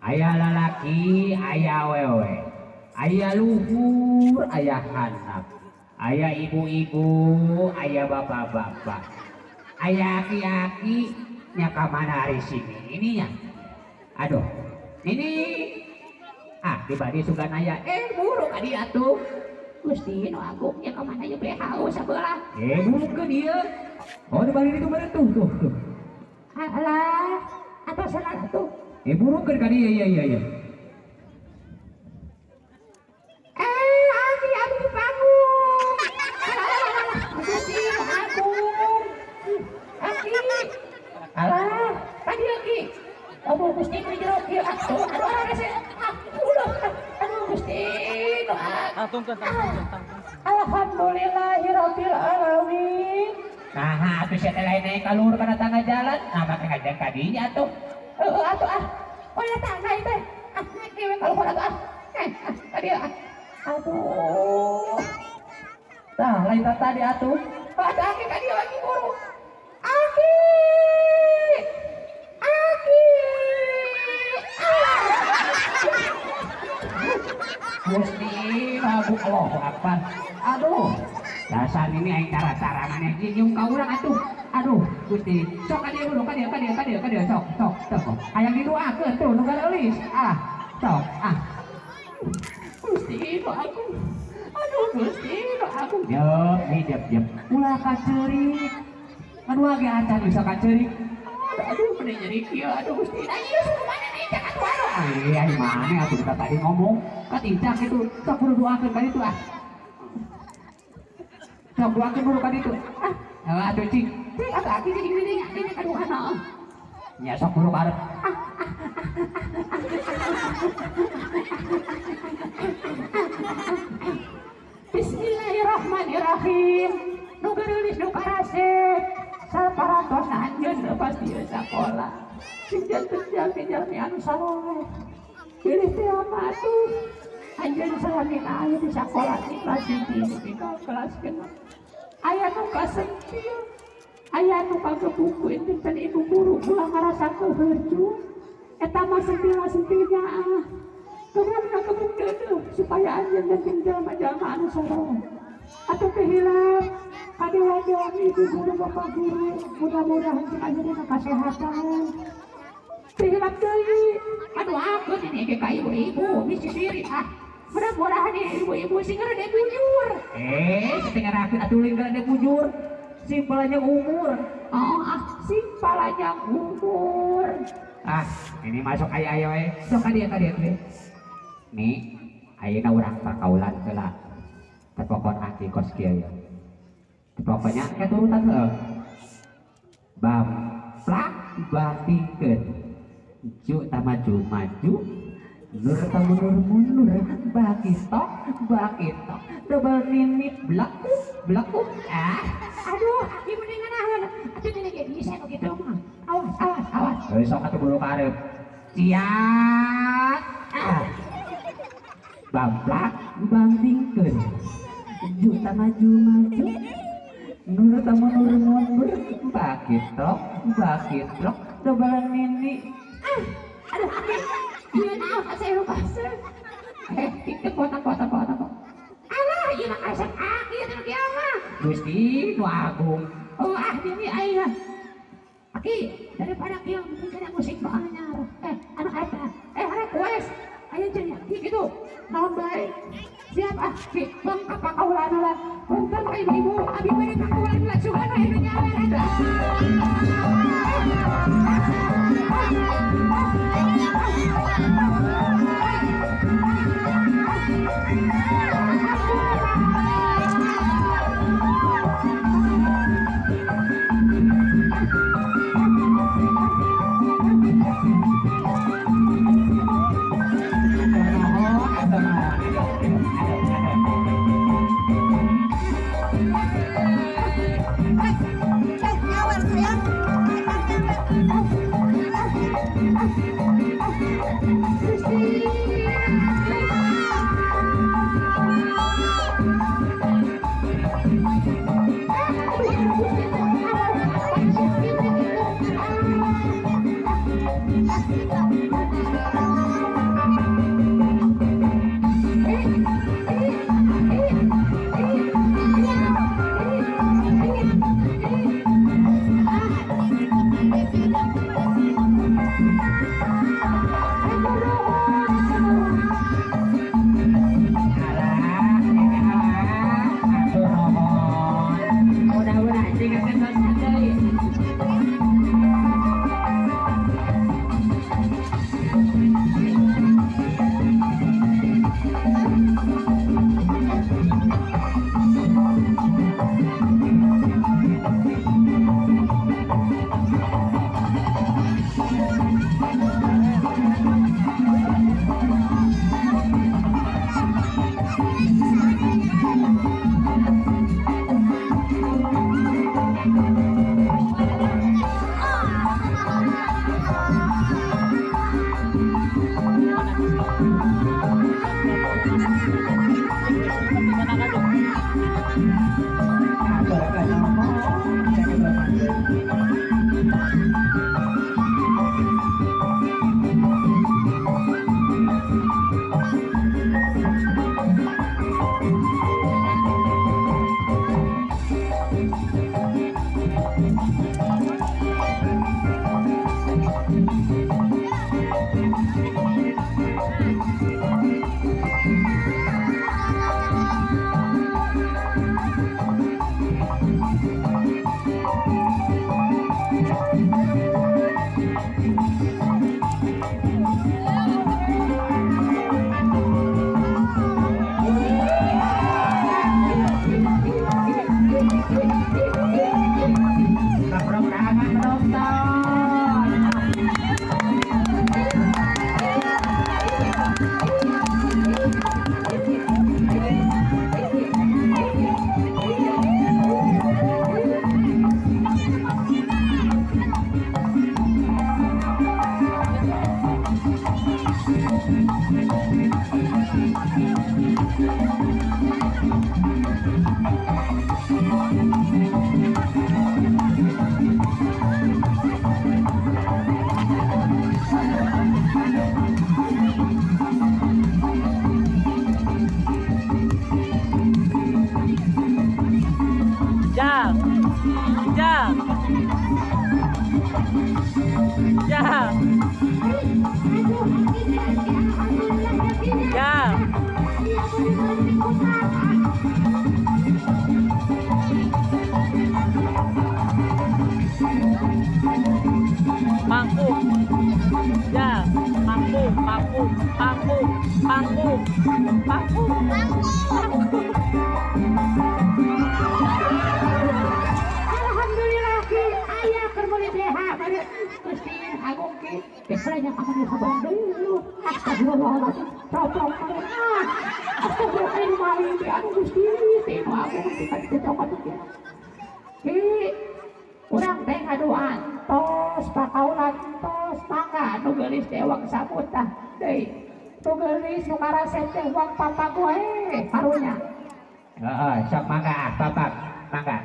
Aya lalaki, aya awewe, aya luhur, aya handap, aya ibu-ibu, aya bapak-bapak, aya aki-aki nya ka mana hari sini ininya. Aduh, ini ah di badi sugan aya buru ka dieu atuh. Gusti nu agung nya ka mana ieu BHU sabelah. Buru ke dieu. Oh, di badi itu mana tuh tuh tuh. Alah, atau salah tuh. Buru ke ka dieu iya iya iya. Aki abdi di panggung. Gusti nu agung. Aki. Alah, tadi aki. Aduh Gusti nu jero kieu atuh. Aduh rese. Ah, ulah. Aduh Gusti nu agung. Alhamdulillahirabbil alamin. Nah, atuh sia teh lain naik ka luhur kana tangga jalan. Nah, make ngajeng ka dinya atuh. Heeh atuh ah. Oh ya tangga ieu teh. Ah, naik deui ka luhur atuh ah. Ah, ka dieu ah. Aduh. Tah, lain tadi atuh. Oh, atuh aki ka dieu lagi buru. Aki. Aki. Gusti Agung Allahu Akbar. Aduh, dasar ini aing cara-cara maneh nyinyung ka urang atuh. Aduh, Gusti, sok ka dieu dulu, ka dieu, ka dieu, ka dieu, ka dieu, sok, sok, sok. Hayang didoakeun tuh nu galeulis. Ah, sok, ah. Gusti nu agung. Aduh, Gusti nu agung. Jep, nih jep, jep. Ulah kaceurik. Aduh, ge acan bisa kaceurik. Aduh, aduh, mending jadi kieu. Aduh, Gusti. Nah, ieu suku mana nih cak atuh aduh. Iya, di mana atuh kita tadi ngomong? Katincak itu, sok kudu doakeun ka ditu ah. Sok doakeun kudu ka ditu. Ah, atuh cing. Cing atuh aki cing gini gini aduh ana. Nya sok kudu karep. Bismillahirrahmanirrahim. Nu geulis nu karasep. Saparantos anjeun pasti ieu sakola. Sing janten jalmi-jalmi anu saleh. Pilih teh atuh. Anjeun salami aya di sakola di kelas 1 di kelas 6. Aya nu kasentil. Aya nu kagebukuin dinten ibu guru ulah ngarasa keherju. Eta mah sentil-sentilnya ah. Kemudian kagebuk deudeuh supaya anjeun janten jalma-jalma anu saleh. Atuh teh hilap kadewa-dewa ibu guru bapak guru mudah-mudahan cing anjeunna kasehatan. Teh hilap deui. Aduh aku ini ge ka ibu-ibu bisi sirik ah. Mudah-mudahan ibu-ibu sing rada bujur. Sing ngerakeun atuh lain rada bujur. Sing palanya umur. Oh, ah, sing palanya umur. Ah, ini masuk aya aya we. Sok ka dieu ka dieu teh. Nih, ayeuna urang pakaulan heula. Tepokon aki kos kieu ya. Pokoknya keturutan heuh. Bamplak bandingkeun. Ju ta maju maju, nur ta mundur mundur, baki tok baki tok, double ninit blaku blaku. Ah, aduh, aki mending nganaheun. Atuh ini ge bisa nu kitu mah. Awas awas awas. Heuh sok atuh buru ka hareup. Siap. Ah. Bamplak bandingkeun. Ju ta maju maju, nur ta mundur mundur, baki tok baki tok, double nini. Ah, aduh aki. Ieu naon asa nu kasep. Itu kotak kotak kotak. Alah, ieu mah kasep aki atuh nu kieu mah. Gusti nu agung. Oh, ah ini aing. Aki, daripada kieu mending kana musik nu anyar. Anu eta. Request. Aya jeung aki kitu. Naon bae. Siap ah, ki, bang ka pakaulan lah. Punten ka ibu-ibu, abi bade pakaulan lah sugan we nu nyawer eta. Ja. Ja. Ja. Ja. Mangkuk. Ya, mangkuk, mangkuk, mangkuk, mangkuk, mangkuk, mangkuk. Alhamdulillah, Ki, aya keur meuli BH bari. Gusti Agung, Ki, biasanya kamu di sabang dulu. Astagfirullahaladzim, cocok ah. Astagfirullahaladzim, Ki, anu Gusti teh nu agung teh kan teh cokot, Ki. Ki, urang teh ngadoan tos pakaulan tos, mangga nu geulis teh wang sabut tah deui. Nu geulis nu karasep teh wang papak wae karunya. Heeh, sok mangga ah, papak, mangga.